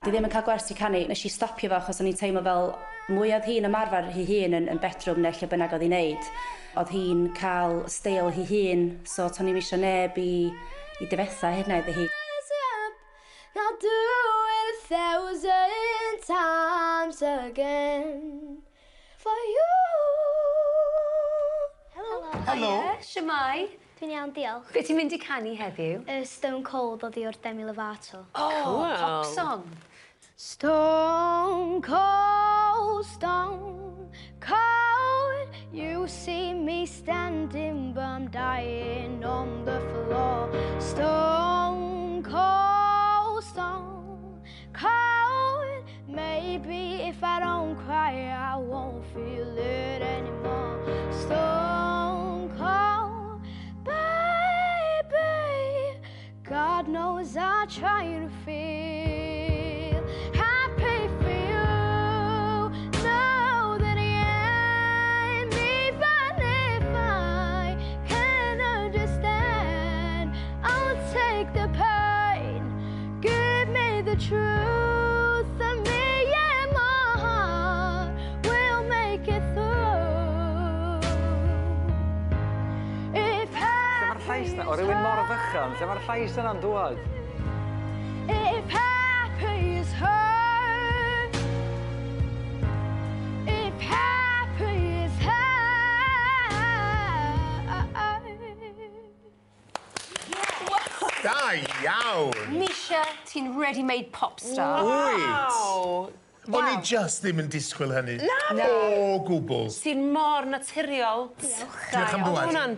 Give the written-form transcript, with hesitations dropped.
Di ddim yn cael gwersi canu, nes i stopio fo achos o'n i'n teimlo fel mwy oedd hi'n ymarfer hi hun yn bedroom neu lle bynnag oedd hi'n neud. Oedd hi'n cael steil hi hun, so to'n i'm isio neb i difetha hynna iddi hi. I'll do it a thousand times again for you. Hello. Helo. Shwmae? Dwi'n iawn, diolch. Be ti'n mynd i canu heddiw? Stone Cold oddi o'r Demi Lovato. Oh, Cool. Pop song. Stone cold, stone cold. You see me standing, but I'm dying on the floor. Stone cold, stone cold. Maybe if I don't cry, I won't feel it anymore. Stone cold, baby. God knows I try to feel happy for you. Know that I am, even if I can't understand. I'll take the pain. Give me the truth, and me and my heart will make it through. If Lle mae'r llais na? O rhywun mor fychan, lle mae'r llais yna'n dŵad? If happy is hurt, if happy is hurt. Da iawn. Misha, ti'n ready-made pop star. Wyt. O'n i just ddim yn disgwyl hynny. Na. O gwbl. Sy'n mor naturiol. Diolch am ddwad. Hwnna'n